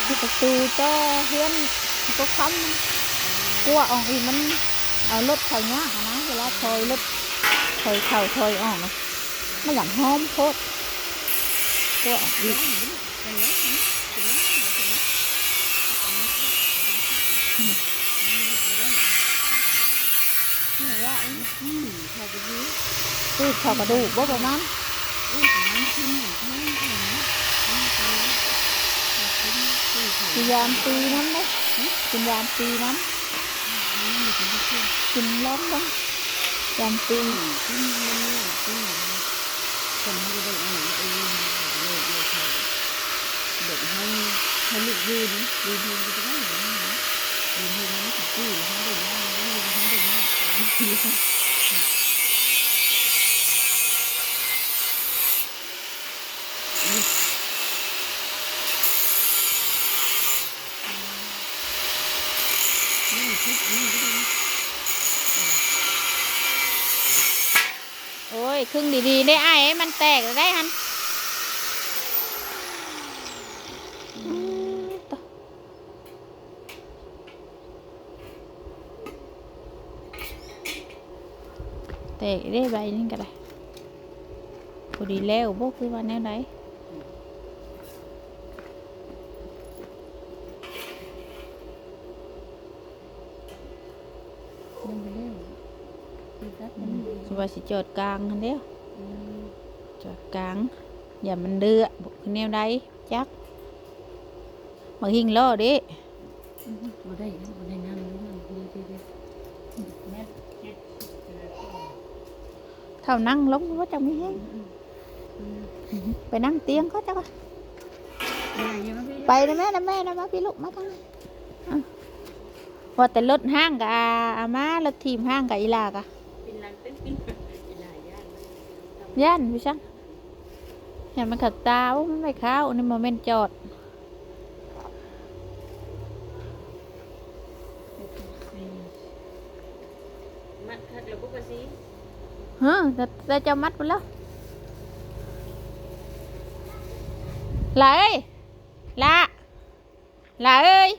ທີ່ປະຕູຕໍ່ເຮືອນຕົກຄ່ຳ ກົວອອກອີກ ມັນເອົາລົດເຂົ້າຍາກຫັ້ນນະ ເວລາຖອຍລົດ ຖອຍເຂົ້າຖອຍອອກນະ ມັນຢາກຫອມໂພດ ກົວອອກອີກ. ຈືດເຂົ້າກະດູກບໍ່ປະມານ ຊິຢາມປີນຳເດ້ ກິນຢາມປີນຳ ກິນລອງເບິ່ງ ຢາມປີ. ຄັນເຮົາໄດ້ເອົາເອງເລີຍ ເລີຍເຂົາ ແບບເຮົາ ເຮົາລຸກຢືນ ຢືນເທິງກໍໄດ້ ຢືນເທິງມັນຊິຕື້ ແລ້ວເຮົາໄດ້ຍ່າງ ເຮົາໄດ້ຍ່າງ. ໂອ້ຍ ຄຶງດີໆ ໄດ້ອ້າຍ ມັນແຕກແລ້ວໄດຫັ້ນ ອືມ ໂຕ ແຕກເດ້ ໃບນີ້ກໍໄດ້ ພໍດີແລ້ວບໍ່ ຄືວ່າແນວໃດ? ຍັງບໍ່ແລ້ວ ຄືວ່າຊິຈອດກາງຫັ້ນເດ້ ອືມ ຈອດກາງ ຢ້ານມັນເດືອ ບໍ່ ຄືແນວໃດຈັກ ໝາກຫິ່ງລໍ້ເດ້ ອືມ ບໍ່ໄດ້ ບໍ່ໄດ້ນຳ ເຖົ້ານັ່ງລົງ ບໍ່ຈັກມີແຮງ. ອືມ ອືມ ໄປນັ່ງຕຽງເຂົາເຈົ້າ ໄປນຳແມ່ ນຳແມ່ນຳ ມາພີ່ລູກ ມາທາງນີ້ ອ່ະ ວ່າແຕ່ລົດຫ້າງກະເອົາມາ ລົດຖີບຫ້າງກະອີ່ຫຼ້າກະ ຢ້ານ ພີ່ຊັງ ຢ້ານມັນເຂົ້າຕາ ໂອ້ ມັນໄປຄ້າວ ອັນນີ້ບໍ່ແມ່ນຈອດ. ມັດຄັກແລ້ວບໍ່ກະຊິ ຮະ ແຕ່ ແຕ່ເຈົ້າມັດພຸ້ນແລ້ວ ຫຼ້າເອີຍ ຫຼ້າ ຫຼ້າເອີຍ.